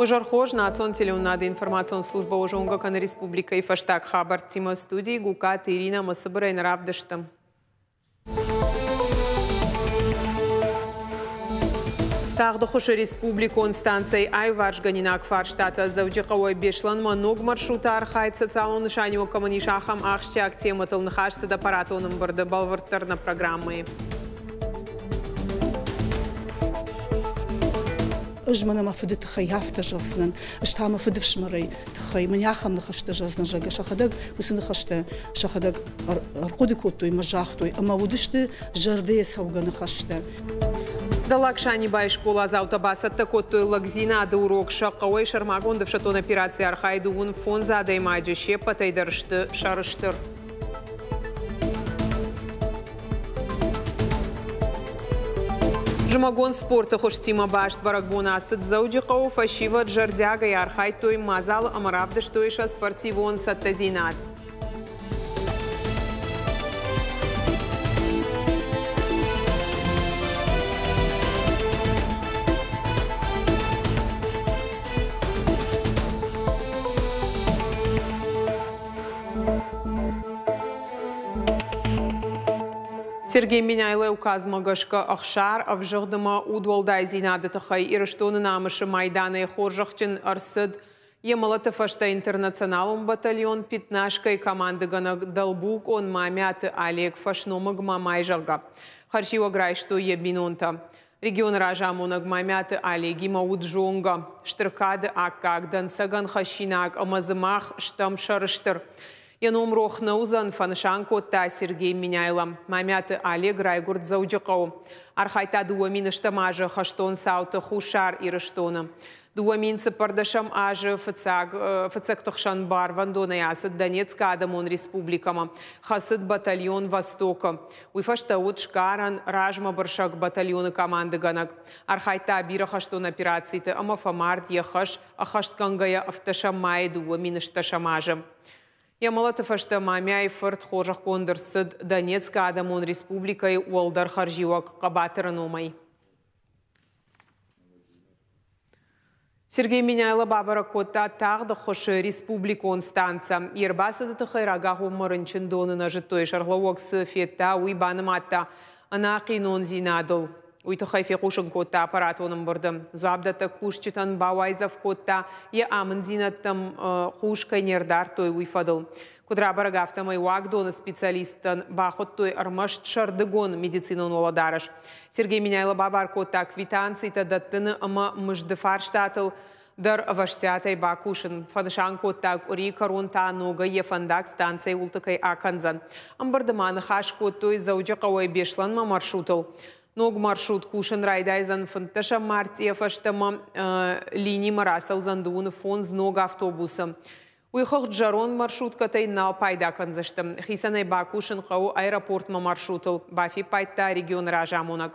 Уе зӕр хорз, национ телеуынынады информацион службӕ уӕ зонгӕ кӕны республикӕйы фӕстаг хабӕрттимӕ. Студийы Гукаты Иринӕ ӕмӕ цыбырӕй нӕ равдысты. Тагъд ӕххуысы республикон станцӕйы аиуварсгӕнинаг фарстатӕ Дзӕуджыхъӕуӕй Беслӕнмӕ ног маршруты архайд социалон нысаниуӕг кӕмӕн ис, ахӕм ахсджиаг темӕтыл ныхас цыд аппаратон ӕмбырды, бӕлвырддӕр нӕ программӕйы. Ӕз мӕнӕ мӕ фыды тыххӕй афтӕ зӕгъдзынӕн, ӕз та мӕ фыдыфсымӕрӕй тыххӕй мын ахӕм ныхӕстӕ зӕгъдзынӕн, зӕгъгӕ, сӕхӕдӕг уыцы ныхӕстӕ сӕхӕдӕг ӕрхъуыды кодтой ӕмӕ загътой, ӕмӕ уыдысты зӕрдӕйӕ цӕугӕ ныхӕстӕ. Дӕллаг Санибайы скъоладзаутӕ бацӕттӕ кодтой лӕгдзинады урок. Сӕ хъӕуӕй сӕрмагонд ӕфсӕддон операцийы архайды уын фондз адӕймаджы се ппӕтӕй дӕр сты сӕрыстыр. Зымӕгон спорты хуызтимӕ баст бӕрӕгбон ацыд Дзӕуджыхъӕуы. Фӕсивӕд зӕрдиагӕй архайдтой мадзалы ӕмӕ равдыстой сӕ спортивон цӕттӕдзинад. Сергей Меняйлойы указмӕ гӕсгӕ ӕхсар, ӕвзыгъд ӕмӕ удуӕлдайдзинады тыххӕй Ирыстоны намысы майданӕй хорзӕхджын ӕрцыд йӕ мӕлӕты фӕстӕ интернационалон батальон «Пятнашка-йы» командыгӕнӕг дӕлбулкъон Мамиаты Олег фӕсномыг Мамай, зӕгъгӕ. Хӕрзиуӕг райстой йӕ бинонтӕ. Регионы разамонӕг Мамиаты Олегимӕ уыд зонгӕ, стыр кады аккаг, дӕнцӕгӕн хӕссинаг ӕмӕ дзы мах стӕм сӕрыстыр. Йӕ ном рох нӕ уыдзӕн, фӕнысан кодта Сергей Меняйло. Мамиаты Олег райгуырд Дзӕуджыхъӕуы. Архайдта 2008 азы хӕстон цауты Хуссар Ирыстоны. 2014 азы фыццаг фыццӕгты хсӕн барвӕндонӕй ацыд Донецкы Адӕмон Республикӕмӕ. Хӕцыд батальон «Восток-ы». Уый фӕстӕ уыд сгарӕн размӕбырсӕг батальоны командыгӕнӕг. Архайдта бирӕ хӕстон операциты ӕмӕ фӕмард йӕ хӕс ӕххӕстгӕнгӕйӕ ӕвддӕсӕм майы 2010 азы. Йӕ мӕлӕты фӕстӕ Мамиайы фырт хорзӕхгонд ӕрцыд Донецкы Адӕмон Республикӕйы уӕлдӕр хӕрзиуӕг хъӕбатыры номӕй. Сергей Меняйло бабӕрӕг кодта тагъд ӕххуысы республикон станцӕ. Йе рбацыды тыххӕй рагагъоммӕ рынчындоны нӕ зыдтой. Сӕргълӕууӕг цы федта, уый банымадта ӕнахъинондзинадыл. Уый тыххӕй фехъусын кодта аппаратон ӕмбырды. Дзуапдӕттӕг кусджытӕн бауайдзӕф кодта, йӕ амынддзинӕдтӕм хъус кӕй не рдардтой, уый фӕдыл. Куыд рабӕрӕг, афтӕмӕй уагдоны специалисттӕн бахуыдтой ӕрмӕст сӕрдыгон медицинон уӕлӕдарӕс. Сергей Меняйло бабар кодта квитанцитӕ дӕттыны ӕмӕ мызды фарстатыл дӕр ӕвӕстиатӕй бакусын. Фӕнысан кодта, къуырийы кӕрон та ногӕй йӕ фӕндаг станцӕйы уылты кӕй акӕндзӕн. Ӕмбырды ма ныхас кодтой Дзӕуджыхъӕуӕй Беслӕнмӕ маршрутыл. Ног маршрут кусын райдайдзӕн 15 мартъийӕ фӕстӕмӕ. Линимӕ рацӕудзӕн 25 ног автобусы. Уый хыгъд зӕронд маршруткӕтӕй нал пайда кӕндзысты. Хицӕнӕй бакусын хъӕуы аэропортмӕ маршрутыл, бафиппайдта регионы разамонӕг.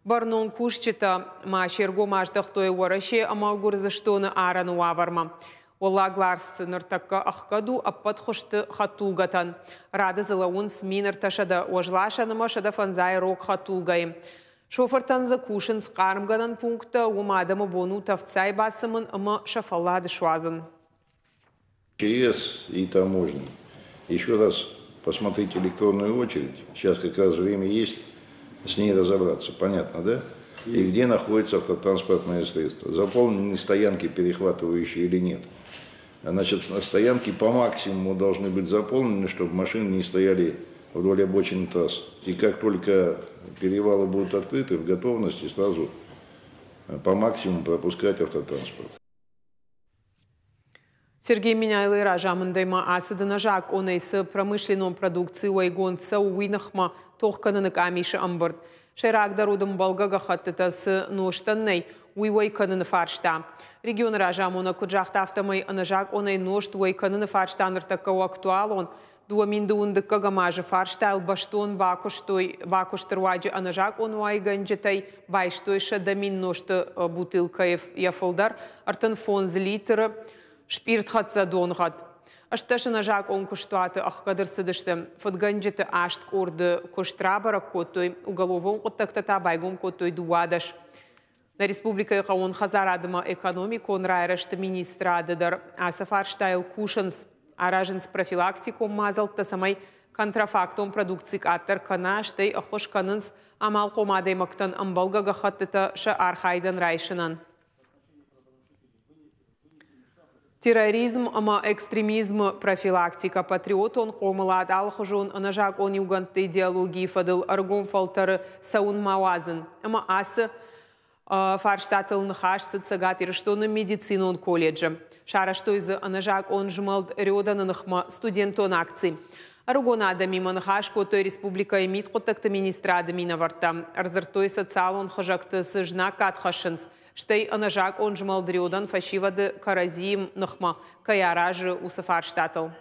Бӕрнон кусджытӕ ма се ргом аздӕхтой Уӕрӕсе ӕмӕ Гуырдзыстоны арӕны уавӕрмӕ. Уӕллаг Ларс ныртӕккӕ ӕхгӕд у ӕппӕт хуызты хӕдтулгӕтӕн. Рады дзы лӕууынц 1300 уӕзласӕн ӕмӕ 150 рог хӕдтулгӕйы. Шофыртӕн дзы кусынц хъармгӕнӕн пункттӕ, уым адӕмы бон у тӕвдцай бацымын ӕмӕ сӕ фӕллад суадзын. ЧС и таможни. Еще раз посмотрите электронную очередь. Сейчас как раз время есть с ней разобраться. Понятно, да? И где находится автотранспортное средство. Заполнены стоянки перехватывающие или нет. Значит, стоянки по максимуму должны быть заполнены, чтобы машины не стояли вдоль обочин трасс. И как только перевалы будут открыты, в готовности сразу по максимуму пропускать автотранспорт. Сергей Меняйлойы разамындӕй ма ацыд ӕнӕзакъонӕй цы промышленнон продукци уӕйгонд цӕуы, уый ныхмӕ тох кӕныны къамисы ӕмбырд. Сӕйрагдӕр уыд ӕмбӕлгӕ гӕххӕттытӕ цы нозтӕн нӕй, уый уӕй кӕныны фарста. Регионы разамонӕг куыд загъта, афтӕмӕй ӕнӕзакъонӕй нозт уӕй кӕныны фарста ныртӕккӕ у актуалон. 2012 азы фарстайыл бӕстон бакуыстой бакуысты руаджы ӕнӕзакъон уӕйгӕнджытӕй байстой 100 000 нозты бутылкӕйы йӕ фылдӕр, 35 литры спъиртхӕццӕ донгъӕд. 18 ӕнӕзакъон куыстуаты ӕхгӕд ӕрцыдысты. Фыдгӕнджыты аст къорды куыст рабӕрӕг кодтой, уголовон хъуыддӕгтӕ та байгом кодтой 12. Нӕ республикӕйы хъӕууон хӕдзарады ӕмӕ экономикон райрӕзты министрады дӕр ацы фарстайыл кусынц. Аразынц профилактикон мадзӕлттӕ, цӕмӕй контрафактон продукци къаддӕр кӕна, стӕй ӕххуыс кӕнынц амалхъом адӕймӕгтӕн ӕмбӕлгӕ гӕххӕттытӕ сӕ архайдӕн райсынӕн. Терроризм ӕмӕ экстремизмы профилактикӕ, патриотон хъомылад, алыхуызон ӕнӕзакъон иугӕндты идеологийы фӕдыл ӕрыгон фӕлтӕры цӕуын ма уадзын ӕмӕ ацы фарстатыл ныхас цыд Цӕгат Ирыстоны медицинон колледжы. Сарӕзтой дзы ӕнӕзакъон змӕлд Рёданы ныхмӕ студентон акци. Ӕрыгон адӕмимӕ ныхас кодтой республикӕйы мидхъуыддӕгты министрады минӕвӕрттӕ. Ӕрдзырдтой социалон хызӕгты цы знаггад хӕссынц, стӕй ӕнӕзакъон змӕлд Рёдан фӕсивӕды кӕрӕдзийы ныхмӕ кӕй аразы, уыцы фарстатыл.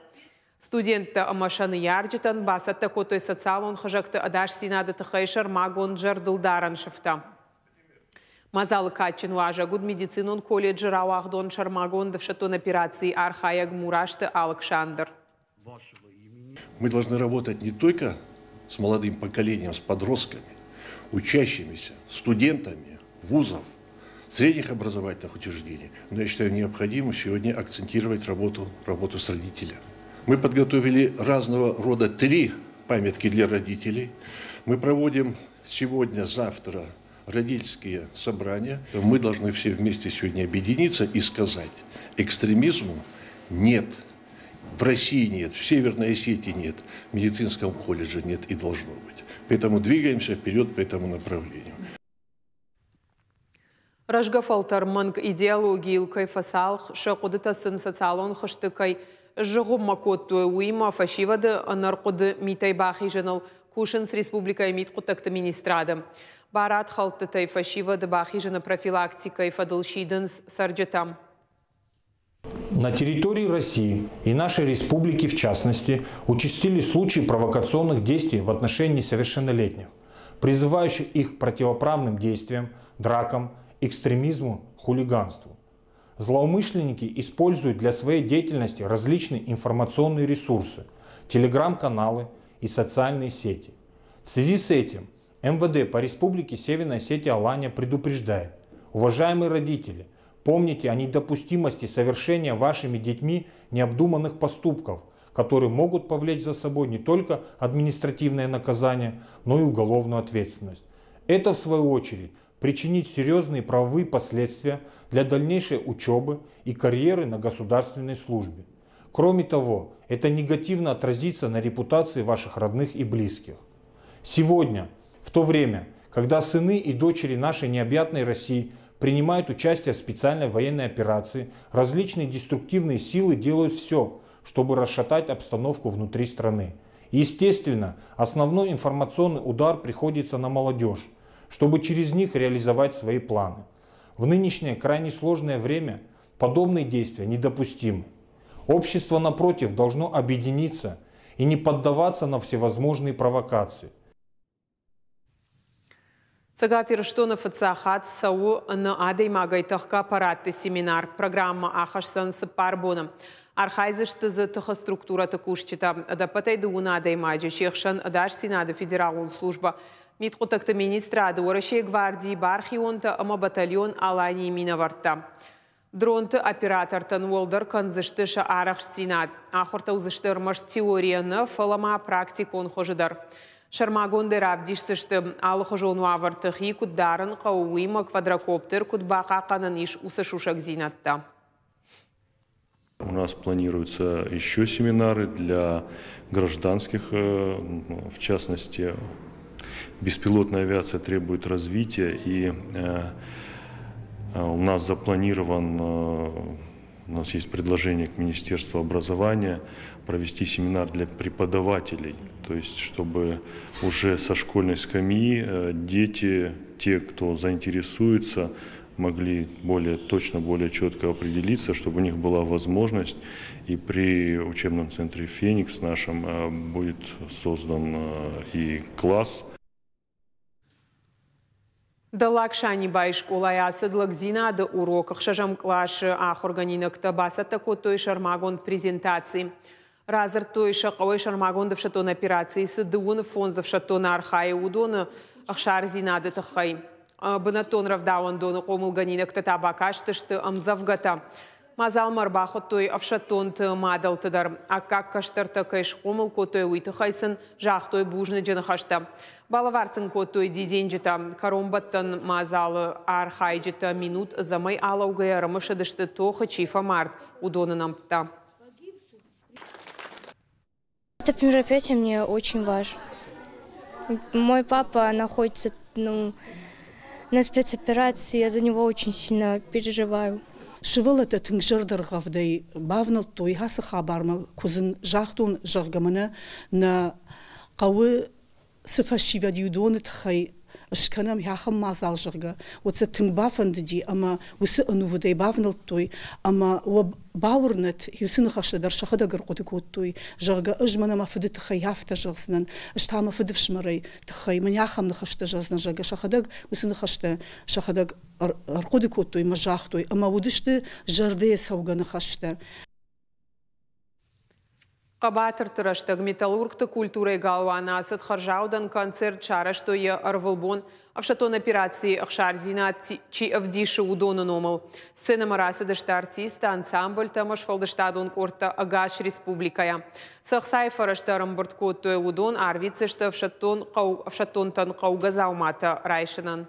Студенттӕ ӕмӕ сӕ ныййарджытӕн бацӕттӕ кодтой социалон хызӕгты ӕдасдзинады тыххӕй сӕрмагонд зӕрдылдарӕн сыфтӕ. Мадзалы кадджын уазӕг уыд медицинон колледжы рауагъдон сӕрмагонд ӕфсӕддон операцийы архайӕг Мурасты Алыксандр. Мы должны работать не только с молодым поколением, с подростками, учащимися, студентами вузов, средних образовательных учреждений, но я считаю необходимым сегодня акцентировать работу, работу с родителями. Мы подготовили разного рода три памятки для родителей. Мы проводим сегодня, завтра родительские собрания. Мы должны все вместе сегодня объединиться и сказать, экстремизму нет. В России нет, в Северной Осетии нет, в медицинском колледже нет и должно быть. Поэтому двигаемся вперед по этому направлению. Рӕзгӕ фӕлтӕр мӕнг идеологийыл кӕй фӕцалх, сӕ хъуыдытӕ сын социалон хызты кӕй сзыгъуыммӕ кодтой, уыимӕ фӕсивӕды ӕнӕрхъуыды митӕй бахизыныл кусынц республикӕйы мидхъуыддӕгты министрады. Барадхӕлдтытӕй фӕсивӕды бахизыны профилактикӕйы фӕдыл сидынц цӕрджытӕм. На территории России и нашей республики в частности участились случаи провокационных действий в отношении несовершеннолетних, призывающих их к противоправным действиям, дракам, экстремизму, хулиганству. Злоумышленники используют для своей деятельности различные информационные ресурсы, телеграм-каналы и социальные сети. В связи с этим МВД по Республике Северная Осетия Алания предупреждает: уважаемые родители, помните о недопустимости совершения вашими детьми необдуманных поступков, которые могут повлечь за собой не только административное наказание, но и уголовную ответственность. Это, в свою очередь, причинит серьезные правовые последствия для дальнейшей учебы и карьеры на государственной службе. Кроме того, это негативно отразится на репутации ваших родных и близких. Сегодня, в то время, когда сыны и дочери нашей необъятной России принимают участие в специальной военной операции, различные деструктивные силы делают все, чтобы расшатать обстановку внутри страны. Естественно, основной информационный удар приходится на молодежь, чтобы через них реализовать свои планы. В нынешнее крайне сложное время подобные действия недопустимы. Общество, напротив, должно объединиться и не поддаваться на всевозможные провокации. Цӕгат Ирыстоны фыццаг хатт цӕуы ӕнӕ адӕймагӕй тӕхгӕ аппаратты семинар. Программӕ ахӕсдзӕн 4 боны. Архайдзысты дзы тыхы структурӕты кусджытӕ. Ӕдӕппӕтӕй 20 адӕймаджы, се хсӕн ӕдасдзинады федералон службӕ, мидхъуыддӕгты министрады, Уӕрӕсейы гвардийы бархионтӕ ӕмӕ батальон Аланийы минӕвӕрттӕ. Дронты оператортӕн уӕлдӕр кӕндзысты сӕ арӕхстдзинад. Ахуыртӕ уыдзысты ӕрмӕст теорийӕ нӕ, фӕлӕ ма практикон хуызы дӕр. Сӕрмагондӕй равдисдзысты алыхуызон уавӕрты хи куыд дарын хъӕуы, уыимӕ квадрокоптер куыд бахъахъхъӕнӕн ис, уыцы сусӕгдзинӕдтӕ. У нас планируются еще семинары для гражданских, в частности, беспилотная авиация требует развития, и у нас запланирован, у нас есть предложение к Министерству образования провести семинар для преподавателей, то есть чтобы уже со школьной скамьи дети, те, кто заинтересуется, могли более точно, более четко определиться, чтобы у них была возможность, и при учебном центре «Феникс» нашем будет создан и класс. Дӕллаг Санибайы скъолайы ацыд лӕгдзинады урок. Ӕхсӕзӕм къласы ахуыргӕнинӕгтӕ бацӕттӕ кодтой сӕрмагонд презентаци. Радзырдтой сӕ хъӕуӕй сӕрмагонд ӕфсӕддон операцийы цы 25 ӕфсӕддоны архайы, уыдоны ӕхсардзинады тыххӕй. Бынӕттон рӕвдауӕндоны хъомылгӕнинӕгтӕ та бакастысты ӕмдзӕвгӕтӕ. Мадзалмӕ ӕрбахуыдтой ӕфсӕддонты мадӕлты дӕр. Аккаг кӕстӕртӕ кӕй схъомыл кодтой, уый тыххӕй сын загътой бузныджы ныхӕстӕ. Балӕвар сын кодтой дидинджытӕ. Кӕронбӕттӕн мадзалы архайджытӕ минут ӕдзӕмӕй алӕугӕйӕ ӕрымысыдысты тохы чи фӕмард, уыдоны нӕмттӕ. Это мероприятие мне очень важно. Мой папа находится ну, на спецоперации, я за него очень сильно переживаю. Сывӕллӕттӕ тынг зӕрдӕргъӕвдӕй бавнӕлдтой ацы хабармӕ, куы сын загътон, зӕгъгӕ, мӕнӕ нӕ хъӕуы цы фӕсивӕд уыдоны тыххӕй скӕнӕм ахӕм мадзал, зӕгъгӕ, уӕд сӕ тынг бафӕндыди ӕмӕ уыцы ӕнувыдӕй бавнӕлдтой ӕмӕ уӕ бауырнӕт, уыцы ныхӕстӕ дӕр сӕхӕдӕг ӕрхъуыды кодтой, зӕгъгӕ, ӕз мӕнӕ мӕ фыды тыххӕй афтӕ зӕгъдзынӕн, ӕз та мӕ фыдыфсымӕрӕй тыххӕй мӕнӕ ахӕм ныхӕстӕ зӕгъдзынӕн, зӕгъгӕ, сӕхӕдӕг уыцы ныхӕстӕ сӕхӕдӕг ӕрхъуыды кодтой ӕмӕ загътой, ӕмӕ уыдысты зӕрдӕйӕ цӕугӕ ныхӕстӕ. Хъӕбатырты рӕстӕг металлургты культурӕйы галуаны ацыд хӕрзаудӕн концерт, сарӕзтой йӕ ӕрвылбон ӕфсӕддон операцийы ӕхсардзинад чи ӕвдисы, уыдоны номыл. Сценӕмӕ рацыдысты артисттӕ, ансамбльтӕ ӕмӕ сфӕлдыстадон къордтӕ ӕгас республикӕйӕ. Цы ӕхцайы фӕрӕзтӕ ӕрӕмбырд кодтой, уыдон арвитдзысты ӕфсӕддонтӕн хъӕугӕ дзауматӕ райсынӕн.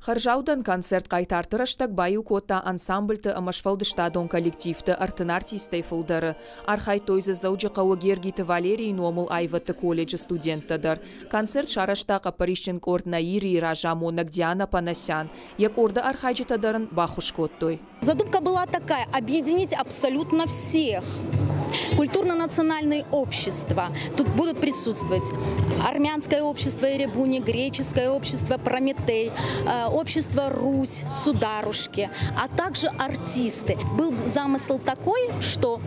Хӕрзаудӕн концерт хъайтарты рӕстӕг баиу кодта ансамбльты ӕмӕ сфӕлдыстадон коллективты 30 артистӕй фылдӕры. Архайдтой дзы Дзӕуджыхъӕуы Гергиты Валерийы номыл аивӕдты колледжы студенттӕ дӕр. Концерт сарӕзта хъӕппӕрисджын къорд Наирийы разамонӕг Диана Панасян. Йӕ къорды архайджытӕ дӕр ын баххуыс кодтой. Задумка была такая – объединить абсолютно всех. Культурно-национальные общества. Тут будут присутствовать армянское общество Эребуни, греческое общество Прометей, общество Русь, Сударушки, а также артисты. Был замысел такой, что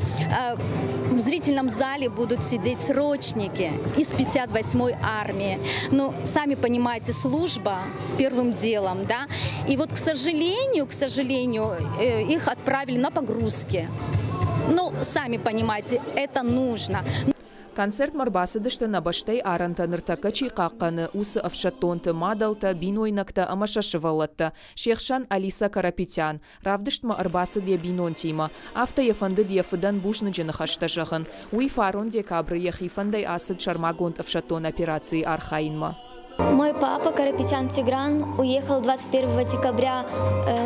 в зрительном зале будут сидеть срочники из 58-й армии. Но, сами понимаете, служба первым делом, да? И вот, к сожалению, их отправили на погрузки. Ну, сами понимаете, это нужно. Концертмӕ ӕрбацыдысты нӕ бӕстӕйы арӕнтӕ ныртӕккӕ чи хъахъхъӕны, уыцы ӕфсӕддонты мадӕлтӕ, бинойнӕгтӕ ӕмӕ сӕ сывӕллӕттӕ. Се хсӕн Алиса Карапетян. Равдыстмӕ ӕрбацыд йӕ бинонтимӕ. Афтӕ йӕ фӕндыд йӕ фыдӕн бузныджы ныхӕстӕ зӕгъын. Уый фарон декабры йӕхи фӕндӕй ацыд сӕрмагонд ӕфсӕддон операцийы архайынмӕ. Мой папа Карапетян Тигран уехал 21 декабря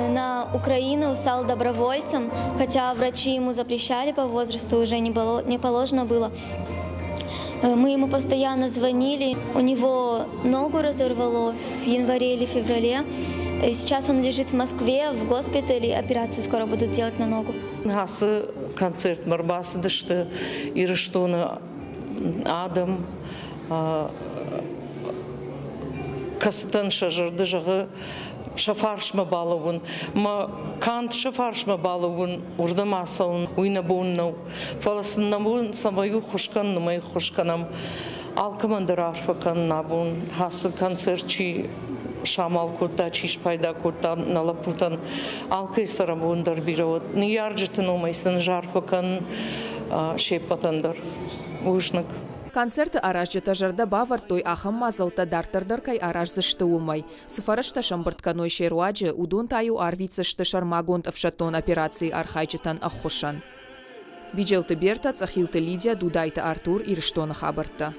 на Украину, стал добровольцем, хотя врачи ему запрещали по возрасту, уже не положено было. Мы ему постоянно звонили, у него ногу разорвало в январе или феврале. Сейчас он лежит в Москве, в госпитале, операцию скоро будут делать на ногу. Концерт ӕрбацыдысты Ирыстоны адӕм, кӕцытӕн сӕ зӕрдӕ зӕгъы сӕ фарсмӕ балӕууын. Мӕ канд сӕ фарсмӕ балӕууын, уырдӕм ацӕуын, уый нӕ бон нӕу. Фӕлӕ сын нӕ бон цӕмӕй у ххуыс кӕнын, уымӕй ххуыс кӕнӕм. Алкӕмӕн дӕр арфӕ кӕнын абон ацы концерт чи самал кодта, чи спайда кодта нӕ лӕппутӕн, алкӕй цӕрӕнбон дӕр бирӕ уӕд. Ныййарджыты номӕй сын арфӕ кӕнын се ппӕтӕн дӕр. Бузныг. Концерты аразджытӕ зӕрдӕ бавӕрдтой, ахӕм мадзӕлттӕ дарддӕр дӕр кӕй араздзысты, уымӕй. Цы фӕрӕзтӕ сӕмбырд кӕной се руаджы, уыдон та-иу арвитдзысты сӕрмагонд ӕфсӕддон операцийы архайджытӕн ӕххуысӕн. Биджелты Берта, Цъӕхилты Лидия, Дудайты Артур, Ирыстоны хабӕрттӕ.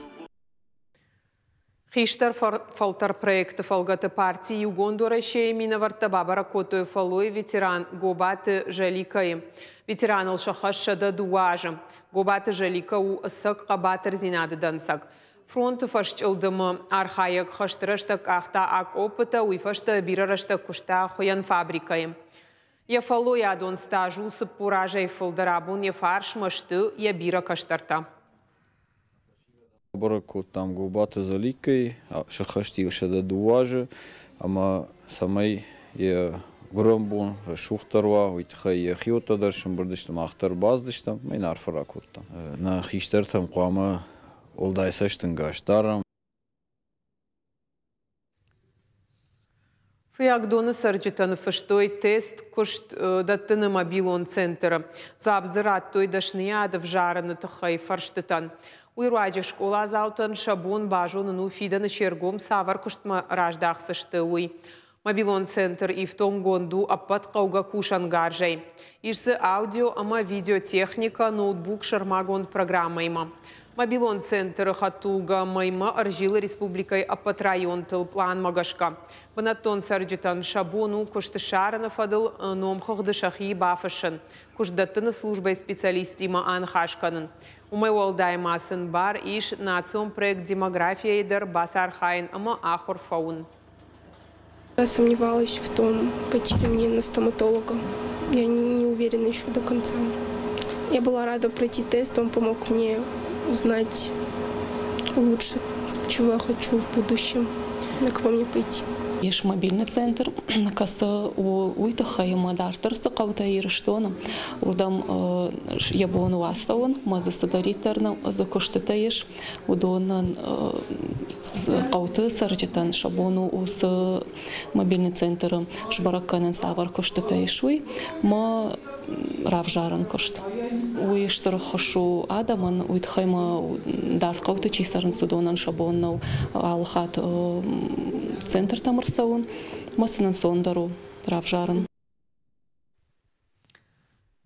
Хистӕр фӕлтӕр проекты фӕлгӕты парти Иугонд Уӕрӕсейы минӕвӕрттӕ бабӕрӕг кодтой фӕллойы ветеран Гобаты Жаликайы. Ветераныл сӕххӕст 102 азы. Гобаты Жалика у ӕцӕг хъӕбатырдзинады дӕнцӕг. Фронты фӕсчъылдымы архайӕг хӕсты рӕстӕг къахта акъоппытӕ, уый фӕстӕ бирӕ рӕстӕг куыста хуыйӕн фабрикӕйы. Йӕ фӕллойадон стаж у 40 азӕй фылдӕр, абон йӕ фарсмӕ сты йӕ бирӕ кӕстӕртӕ. Бӕрӕг кодтам Гобаты Заликайы, сӕххӕст 102 азы, ӕмӕ цӕмӕй йӕ гуырӕн бон рӕсугъддӕр уа, уый тыххӕй йӕ хиуӕттӕ дӕр сӕмбырд сты, мах дӕр бацыдыстӕм, ӕмӕ йын арфӕ ракодтам. Нӕ хистӕртӕм хъуамӕ уӕлдай цӕстӕнгас дарӕм. Фыййагдоны цӕрджытӕ ныффыстой тест куыст дӕттыны мобилон центры. Дзуапп дзы радтой дӕсныйад ӕвзарыны тыххӕй фӕрстытӕн. Уый руаджы скъоладзаутӕн сӕ бон базонын у фидӕны се ргом цавӕр куыстмӕ раздахдзысты, уый. Мобилон центр ифтонггонд у ӕппӕт хъӕугӕ кусӕнгарзӕй. Ис дзы аудио ӕмӕ видеотехникӕ, ноутбук сӕрмагонд программӕимӕ. Мобилон центры хӕдтулгӕ мӕймӕ ӕрзилы республикӕйы ӕппӕт районтыл пъланмӕ гӕсгӕ. Бынӕттон цӕрджытӕн сӕ бон у куыст ссарыны фӕдыл номхыгъды сӕхи бафыссын, куыстдӕттыны службӕйы специалисттимӕ аныхас кӕнын. Уымӕй уӕлдай ма сын бар ис национ проект «Демография-йы дӕр бацархайын ӕмӕ ахуыр фӕуын. Я сомневалась в том, пойти ли мне на стоматолога. Я не уверена еще до конца. Я была рада пройти тест, он помог мне узнать лучше, чего я хочу в будущем, на кого мне пойти. Ис мобильный центр, кӕцы у уый тыххӕй ӕмӕ дарддӕр цы хъӕутӕ Ирыстоны, уырдӕм йӕ бон у ацӕуын, ӕмӕ дзы цыдӕриддӕр дзы куыстытӕ ис, уыдонӕн хъӕуты цӕрджытӕн сӕ бон у уыцы мобильный центры сбӕрӕг кӕнын, цавӕр куыстытӕ ис, уый ӕмӕ равзарын куыст. Уый стыр ӕххуыс у адӕмӕн, уый тыххӕй ма дард хъӕуты чи цӕрынц, уыдонӕн сӕ бон нӕу алы хатт центртӕм ӕрцӕуын, ӕмӕ сын ӕнцондӕр у равзарын.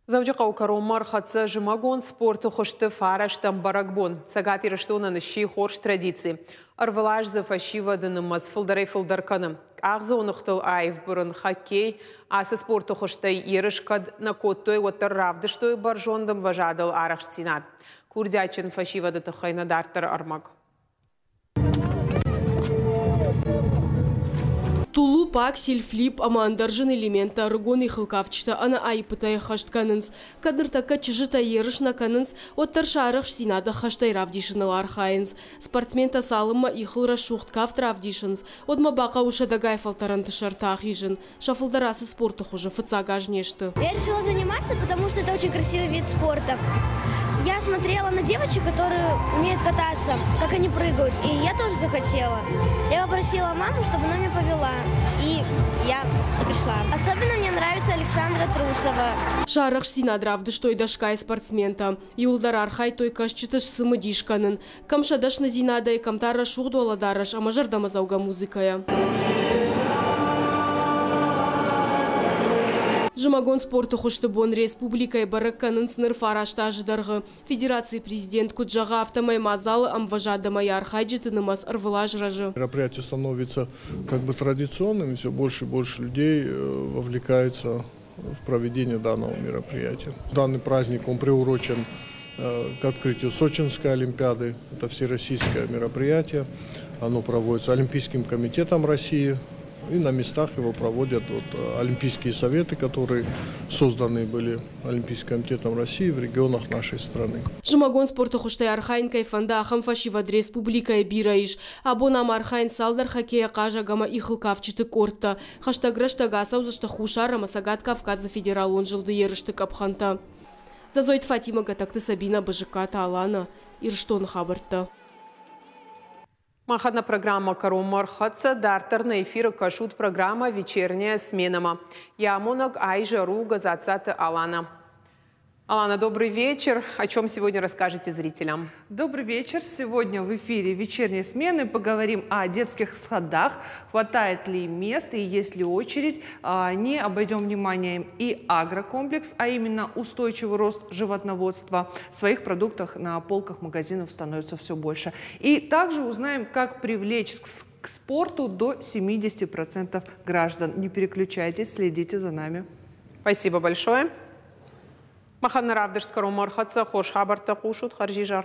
Дзӕуджыхъӕуы кӕронмӕ ӕрхӕццӕ зымӕгон спорты хуызты фарӕстӕм бӕрӕгбон. Цӕгат Ирыстонӕн сси хорз традици. Ӕрвылаз дзы фӕсивӕды нымӕц фылдӕрӕй-фылдӕр кӕны. Къахдзоныгътыл аив бырын, хоккей ацы спорты хуызтӕй ерыс кӕд нӕ кодтой, уӕддӕр равдыстой бӕрзонд ӕмвӕзадыл арӕхстдзинад. Курдиатджын фӕсивӕды тыххӕй нӕ дарддӕры ӕрмӕг. Тулуп, аксель, флип ӕмӕ ӕндӕр зын элементтӕ ӕрыгон ихылкафджытӕ ӕнӕ аиппытӕй ӕххӕст кӕнынц. Кӕд ныртӕккӕ чызджытӕ ерыс нӕ кӕнынц, уӕддӕр сӕ арӕхстдзинад ӕххӕстӕй равдисыныл архайынц. Спортсментӕ цалынмӕ ихыл рӕсугъд кафт равдисынц, уӕдмӕ бахъӕуы сӕдӕгай фӕлтӕрӕнты сӕрты ахизын. Сӕ фылдӕр ацы спорты хуызы фыццаг аз не сты. Я решила заниматься, потому что это очень красивый вид спорта. Я смотрела на девочек, которые умеют кататься, как они прыгают, и я тоже захотела. Я попросила маму, чтобы она меня повела, и я пришла. Особенно мне нравится Александра Трусова. Сӕ арӕхстдзинад равдыстой дӕсгай спортсментӕ. Иуылдӕр архайдтой кӕсджыты сцымыдис кӕнын. Кӕм сӕ дӕсныдзинадӕй, кӕм та рӕсугъд уӕлӕдарӕс ӕмӕ зӕрдӕмӕдзӕугӕ музыкӕйӕ. Зымӕгон спорты хуызты бон республикӕйы бӕрӕг кӕнынц ныр фараст азы дӕргъы. Федерацийы президент куыд зӕгъы, афтӕмӕй мадзалы ӕмвӕзад ӕмӕ йӕ архайджыты нымӕц ӕрвылаз рӕзы. Мероприятие становится как бы традиционным, и все больше и больше людей вовлекаются в проведение данного мероприятия. Данный праздник, он приурочен к открытию Сочинской Олимпиады. Это всероссийское мероприятие. Оно проводится Олимпийским комитетом России. И на местах его проводят вот Олимпийские советы, которые созданы были Олимпийским комитетом России в регионах нашей страны. Зымӕгон спорты хуызтӕй архайын кӕй фӕнды, ахӕм фӕсивӕд республикӕйы бирӕ ис. Абон ам архайынц цалдӕр хоккейӕ хъазӕг ӕмӕ ихылкафджыты къордтӕ. Хӕстӕг рӕстӕг ацӕудзысты Хуссар ӕмӕ Цӕгат Кавказы федералон зылды ерысты къӕпхӕнтӕ. Дзӕзойты Фатимӕ, Гӕтӕгты Сабинӕ, Бызыккаты Алана, Ирыстоны хабӕрттӕ. Махӕн нӕ программӕ кӕронмӕ ӕрхӕццӕ. Дарддӕр нӕ эфиры кӕсут программӕ «Вечерняя смена»-мӕ. Йӕ амонӕг айзӕр у Газацаты Алана. Алана, добрый вечер. О чем сегодня расскажете зрителям? Добрый вечер. Сегодня в эфире вечерней смены поговорим о детских садах. Хватает ли мест и есть ли очередь. Не обойдем вниманием и агрокомплекс, а именно устойчивый рост животноводства. Своих продуктах на полках магазинов становится все больше. И также узнаем, как привлечь к спорту до 70% граждан. Не переключайтесь, следите за нами. Спасибо большое. Махӕн нӕ равдыст кӕронмӕ ӕрхӕццӕ, хорз хабӕрттӕ хъусут, хӕрзизӕр.